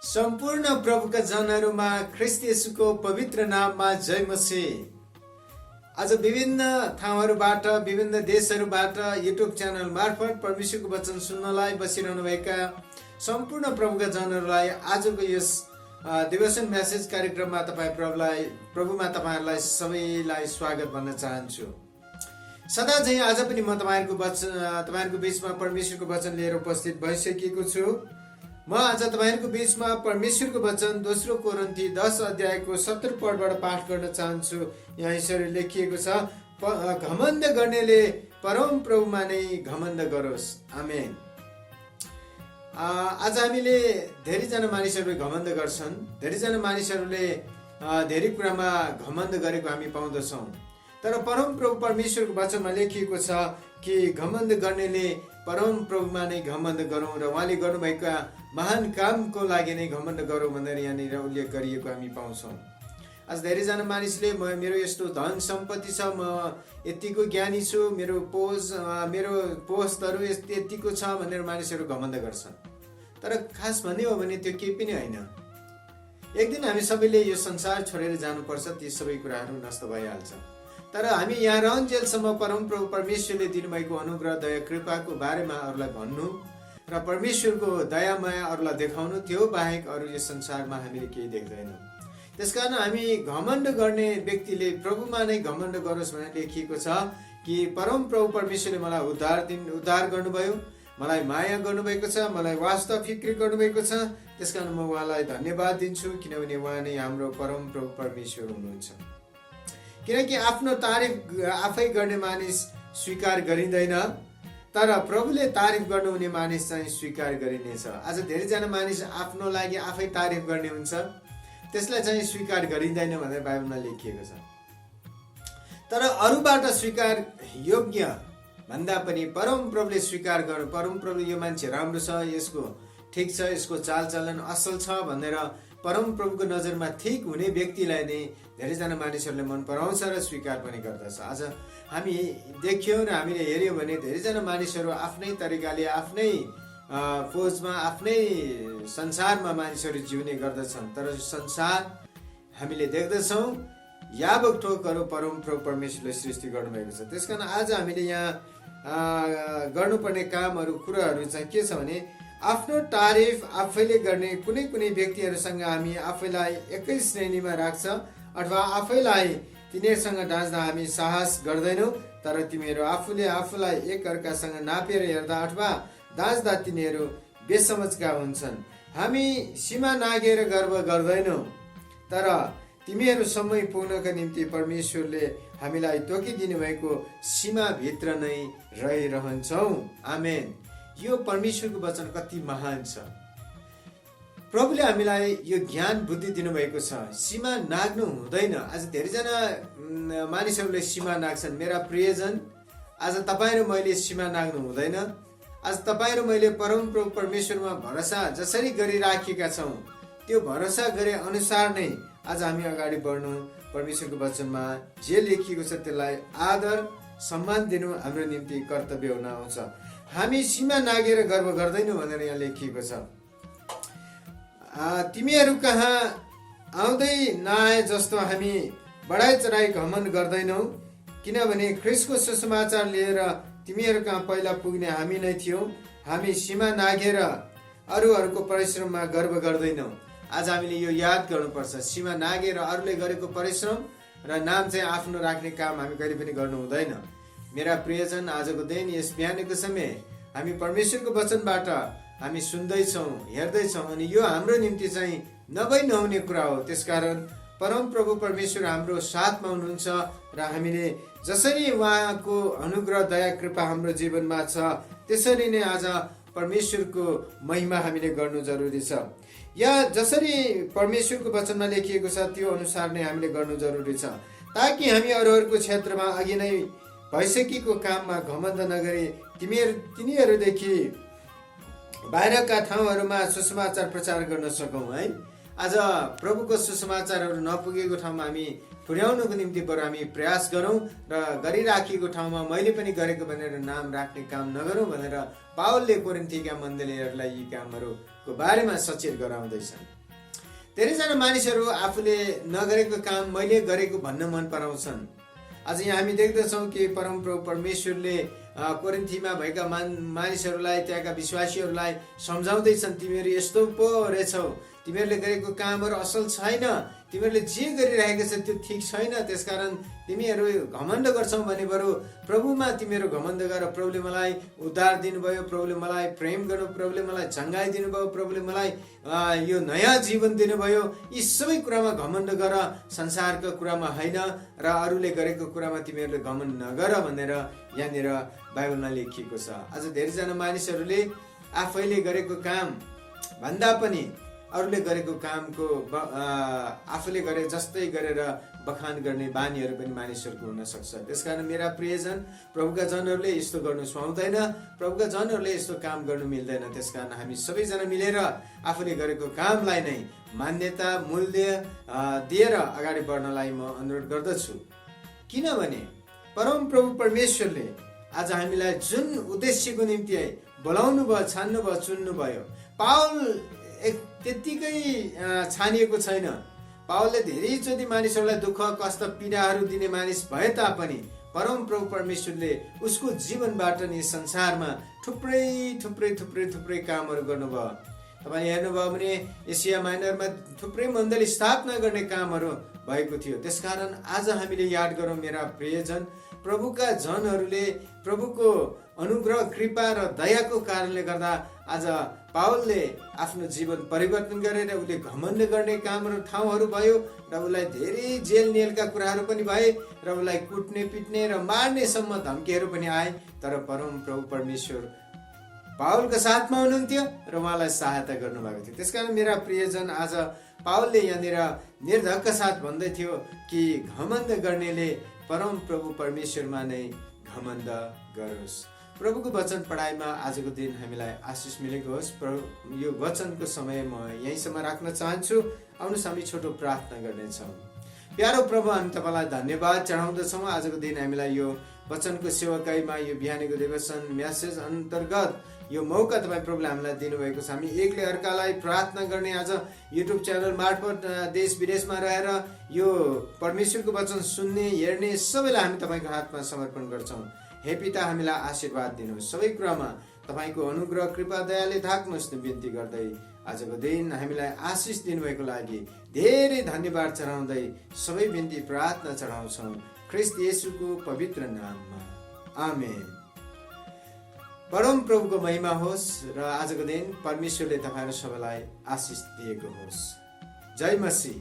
सम्पूर्ण प्रभुका जनहरूमा ख्रीष्ट येशूको पवित्र नाममा जय मसीह। आज विभिन्न ठाउँहरूबाट विभिन्न देशहरूबाट युट्युब च्यानल मार्फत परमेश्वरको वचन सुन्नलाई बसिरहनुभएका सम्पूर्ण प्रभुका जनहरूलाई आजको यस डिभोसन मेसेज कार्यक्रममा प्रभुमा तपाईँहरूलाई सबैलाई स्वागत भन्न चाहन्छु। सदा झैं आज पनि म तपाईँहरूको बीचमा परमेश्वरको वचन लिएर उपस्थित भइसकेको छु। म आज तपाईहरुको बीचमा परमेश्वरको वचन दोस्रो कोरिन्थी 10 अध्यायको 70 पदबाट पाठ गर्न चाहन्छु। यहाँ यसरी लेखिएको छ, घमण्ड गर्नेले परम प्रभुमा नै घमण्ड गरोस्। आमेन। आज हामीले धेरैजना मानिसहरूले घमण्ड गर्छन्। धेरैजना मानिसहरूले धेरै कुरामा घमण्ड गरेको हामी पाउँदछौँ। तर परम प्रभु परमेश्वरको वचनमा लेखिएको छ कि घमण्ड गर्नेले परम प्रभुमा नै घमण्ड गरौँ र उहाँले गर्नुभएका महान कामको लागि नै घमण्ड गरौँ भनेर यहाँनिर उल्लेख गरिएको हामी पाउँछौँ। आज धेरैजना मानिसले मेरो यस्तो धन सम्पत्ति छ, म यतिको ज्ञानी छु, मेरो पोस्टहरू यतिको छ भनेर मानिसहरू घमण्ड गर्छन्। तर खास भन्ने हो भने त्यो केही पनि होइन। एक दिन हामी सबैले यो संसार छोडेर जानुपर्छ, ती सबै कुराहरू नष्ट भइहाल्छ। तर हामी यहाँ रहन्जेलसम्म परम प्रभु परमेश्वरले दिनुभएको अनुग्रह दया कृपाको बारेमा अरूलाई भन्नु र परमेश्वरको दया माया अरूलाई देखाउनु, त्यो बाहेक अरू यस संसारमा हामीले केही देख्दैनौँ। त्यसकारण हामी घमण्ड गर्ने व्यक्तिले प्रभुमा नै घमण्ड गरोस् भनेर लेखिएको छ कि परम प्रभु परमेश्वरले मलाई उद्धार गर्नुभयो, मलाई माया गर्नुभएको छ, मलाई वास्ता फिक्री गर्नुभएको छ। त्यसकारण म उहाँलाई धन्यवाद दिन्छु, किनभने उहाँ नै हाम्रो परम प्रभु परमेश्वर हुनुहुन्छ। किनकि आफ्नो तारिफ आफै गर्ने मानिस स्वीकार गरिँदैन, तर प्रभुले तारिफ गर्नुहुने मानिस चाहिँ स्वीकार गरिनेछ। आज धेरैजना मानिस आफ्नो लागि आफै तारिफ गर्ने हुन्छ, त्यसलाई चाहिँ स्वीकार गरिँदैन भनेर बाइबलमा लेखिएको छ। तर अरूबाट स्वीकार योग्य भन्दा पनि परम प्रभुले स्वीकार गर्नु, परम प्रभुले यो मान्छे राम्रो छ, यसको ठिक छ, यसको चालचलन असल छ भनेर परम प्रभुको नजरमा ठिक हुने व्यक्तिलाई नै धेरैजना मानिसहरूले मन पराउँछ र स्वीकार पनि गर्दछ। आज हामी देख्यौँ र हामीले हेऱ्यौँ भने धेरैजना मानिसहरू आफ्नै तरिकाले आफ्नै पोजमा आफ्नै संसारमा मानिसहरू जिउने गर्दछन्। तर संसार हामीले देख्दछौँ यावक थोकहरू परम प्रभु परमेश्वरले सृष्टि गर्नुभएको छ। त्यसकारण आज हामीले यहाँ गर्नुपर्ने कामहरू कुराहरू चाहिँ के छ भने आफ्नो तारिफ आफैले गर्ने कुनै कुनै व्यक्तिहरूसँग हामी आफैलाई एकै श्रेणीमा राख्छ अथवा आफैलाई तिनीहरूसँग डाँच्दा हामी साहस गर्दैनौँ। तर तिमीहरू आफूले आफूलाई एकअर्कासँग नापेर हेर्दा अथवा डाँच्दा तिनीहरू बेसमझका हुन्छन्। हामी सीमा नागेर गर्व गर्दैनौँ, तर तिमीहरू समय पुग्नका निम्ति परमेश्वरले हामीलाई तोकिदिनु भएको सीमाभित्र नै रहिरहन्छौँ। आमेन। यो परमेश्वरको वचन कति महान छ। प्रभुले हामीलाई यो ज्ञान बुद्धि दिनुभएको छ। सीमा नाग्नु हुँदैन। आज धेरैजना मानिसहरूले सीमा नाग्छन्। मेरा प्रियजन, आज तपाईँ र मैले सीमा नाग्नु हुँदैन। आज तपाईँ र मैले परम प्रभु परमेश्वरमा भरोसा जसरी गरिराखेका छौँ, त्यो भरोसा गरे अनुसार नै आज हामी अगाडि बढ्नु, परमेश्वरको वचनमा जे लेखिएको छ त्यसलाई आदर सम्मान दिनु हाम्रो निम्ति कर्तव्य हुन आउँछ। हामी सीमा नागेर गर्व गर्दैनौँ भनेर यहाँ लेखिएको छ। तिमीहरू कहाँ आउँदै नआए जस्तो हामी बढाइ चढाइ घमण्ड गर्दैनौँ, किनभने ख्रीष्टको सुसमाचार लिएर तिमीहरू कहाँ पहिला पुग्ने हामी नै थियौँ। हामी सीमा नागेर अरूहरूको परिश्रममा गर्व गर्दैनौँ। आज हामीले यो याद गर्नुपर्छ, सीमा नागेर अरूले गरेको परिश्रम र नाम चाहिँ आफ्नो राख्ने काम हामी कहिले पनि गर्नु हुँदैन। मेरा प्रियजन, आजको दिन यस बिहानको समय हामी परमेश्वरको वचनबाट हामी सुन्दैछौँ, हेर्दैछौँ, अनि यो हाम्रो निम्ति चाहिँ नभई नहुने कुरा हो। त्यसकारण परम प्रभु परमेश्वर हाम्रो साथमा हुनुहुन्छ र हामीले जसरी उहाँको अनुग्रह दया कृपा हाम्रो जीवनमा छ त्यसरी नै आज परमेश्वरको महिमा हामीले गर्नु जरुरी छ। या जसरी परमेश्वरको वचनमा लेखिएको छ त्यो अनुसार नै हामीले गर्नु जरुरी छ, ताकि हामी अरूहरूको क्षेत्रमा अघि नै भइसकेको काममा घमण्ड नगरी तिनीहरूदेखि बाहिरका ठाउँहरूमा सुसमाचार प्रचार गर्न सकौँ। है, आज प्रभुको सुसमाचारहरू नपुगेको ठाउँमा हामी पुर्याउनुको निम्ति बरु हामी प्रयास गरौँ र गरिराखेको ठाउँमा मैले पनि गरेको भनेर नाम राख्ने काम नगरौँ भनेर पावलले कोरिन्थीका मण्डलीहरूलाई यी कामहरू को बारेमा सचेत गराउँदैछन्। धेरैजना मानिसहरू आफूले नगरेको काम मैले गरेको भन्न मन पराउँछन्। आज यहाँ हामी देख्दछौँ कि परमप्रभु परमेश्वरले कोरिन्थीमा भएका मानिसहरूलाई, त्यहाँका विश्वासीहरूलाई सम्झाउँदैछन्, तिमीहरू यस्तो पो रहेछौ, तिमीहरूले गरेको कामहरू असल छैन, तिमीहरूले जे गरिरहेको छ त्यो ठिक छैन, त्यसकारण तिमीहरू घमण्ड गर्छौ भने बरु प्रभुमा तिमीहरू घमण्ड गर। प्रभुले मलाई उद्धार दिनुभयो, प्रभुले मलाई प्रेम गर्नु, प्रभुले मलाई चङ्गाइ दिनुभयो, प्रभुले मलाई यो नयाँ जीवन दिनुभयो, यी सबै कुरामा घमण्ड गर, संसारको कुरामा होइन र अरूले गरेको कुरामा तिमीहरूले घमण्ड नगर भनेर यहाँनिर बाइबलमा लेखिएको छ। आज धेरैजना मानिसहरूले आफैले गरेको काम भन्दा पनि अरूले गरेको कामको आफूले गरे जस्तै गरेर बखान गर्ने बानीहरू पनि मानिसहरूको हुन सक्छ। त्यसकारण मेरा प्रियजन, प्रभुका जनहरूले यस्तो गर्नु सुहाउँदैन, प्रभुका जनहरूले यस्तो काम गर्नु मिल्दैन। त्यसकारण हामी सबैजना मिलेर आफूले गरेको कामलाई नै मान्यता मूल्य दिएर अगाडि बढ्नलाई म अनुरोध गर्दछु। किनभने परम प्रभु परमेश्वरले आज हामीलाई जुन उद्देश्यको निम्ति बोलाउनु भयो, छान्नु भयो, चुन्नु भयो, पावल त्यत्तिकै छानिएको छैन। पावलले धेरैचोटि मानिसहरूलाई दुःख कष्ट पीडाहरू दिने मानिस भए तापनि परम प्रभु परमेश्वरले उसको जीवनबाट नै संसारमा थुप्रै थुप्रै थुप्रै थुप्रै कामहरू गर्नुभयो। तपाईँ हेर्नुभयो भने एसिया माइनरमा थुप्रै मण्डली स्थापना गर्ने कामहरू भएको थियो। त्यसकारण आज हामीले याद गरौँ मेरा प्रियजन, प्रभुका जनहरूले प्रभुको अनुग्रह कृपा र दयाको कारणले गर्दा आज पावलले आफ्नो जीवन परिवर्तन गरेर उसले घमण्ड गर्ने कामहरू ठाउँहरू भयो र उसलाई धेरै जेल नेलका कुराहरू पनि भए र उसलाई कुट्ने पिट्ने र मार्नेसम्म धम्कीहरू पनि आए। तर परम प्रभु परमेश्वर पावलको साथमा हुनुहुन्थ्यो र उहाँलाई सहायता गर्नुभएको थियो। त्यसकारण मेरा प्रियजन, आज पावलले यहाँनिर निर्धक्क साथ भन्दै थियो कि घमण्ड गर्नेले परम प्रभु परमेश्वरमा नै घमण्ड गरोस्। प्रभुको वचन पढाइमा आजको दिन हामीलाई आशिष मिलेको होस्। यो वचनको समय म यहीँसम्म राख्न चाहन्छु। आउनुहोस् हामी छोटो प्रार्थना गर्नेछौँ। प्यारो प्रभु, हामी तपाईँलाई धन्यवाद चढाउँदछौँ। आजको दिन हामीलाई यो वचनको सेवकाईमा यो बिहानीको देवसन म्यासेज अन्तर्गत यो मौका तपाईँ प्रभुले हामीलाई दिनुभएको छ। हामी एकले अर्कालाई प्रार्थना गर्ने आज युट्युब च्यानल मार्फत देश विदेशमा रहेर यो परमेश्वरको वचन सुन्ने हेर्ने सबैलाई हामी तपाईँको हातमा समर्पण गर्छौँ। हे पिता, हामीलाई आशीर्वाद दिनुहोस्, सबै कुरामा तपाईँको अनुग्रह कृपा दयाले थाक्नुहोस् न बिन्ती गर्दै आजको दिन हामीलाई आशिष दिनुभएको लागि धेरै धन्यवाद चढाउँदै सबै बिन्ती प्रार्थना चढाउँछौँ ख्रीष्ट येशूको पवित्र नाममा, आमेन। परम प्रभुको महिमा होस् र आजको दिन परमेश्वरले तपाईँहरू सबैलाई आशिष दिएको होस्। जय मसीह।